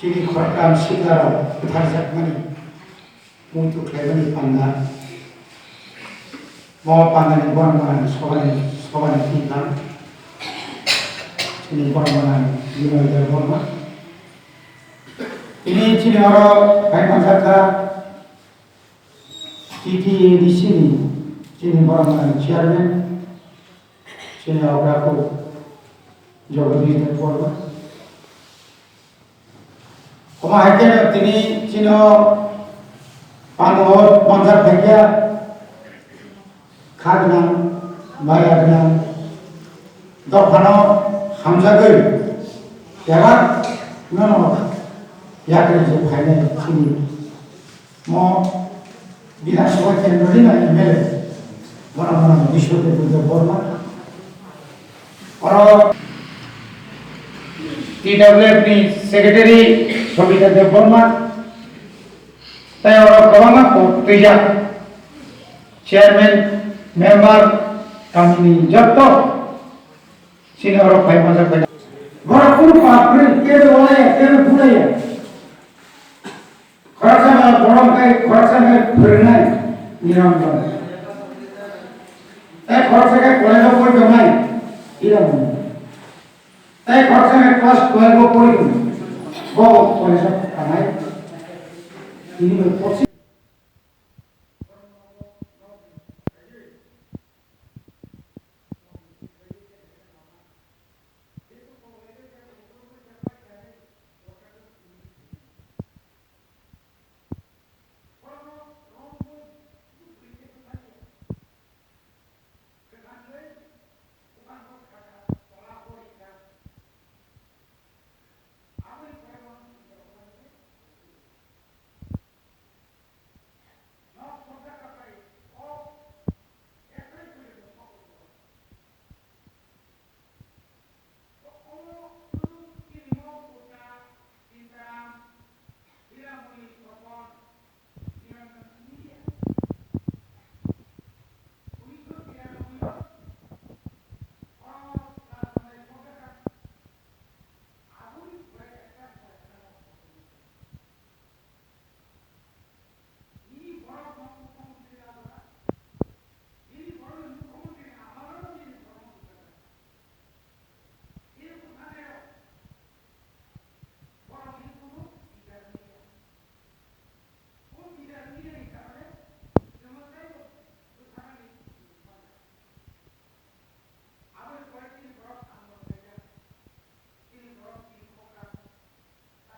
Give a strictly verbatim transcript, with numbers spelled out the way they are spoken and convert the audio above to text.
Chini khoroktham siklarok butharjakmani muitu khlaimani panda. Bo pandani borok mwnang sobani, sobani thwngthang. Chini borok mwnang Binoy Debbarma. Tini chini oro phai manjakha T T A D C ni chini borok mwnang chairman, chini ogra kuk Jagadish Debbarma. Omo hai khe tini chino pando manjak phaikya kha gwnang, maya gwnang, dophano hamjagwi eba nono yakri je phainai chini mo Bidhan Sabha kendroni na M L A, bono bono Biswadev Debbarma. Oro T W F ni secretary Sobita Debbarma, tei oro kwbangma kok twijak chairman, member, kamini jotto chini oro phai manjak bai. Borok kunu pap kwrwi, kebo walaya, kebo bulaya. Khoroksa ba borom kai, khoroksa bai phwrwngnai Niranjan. Tei khoroksa khe college-o pori tongnai Hiranjan. Tei khoroksa khe class twelve-o pori tongo. Bo college-o thangnai. Tini bai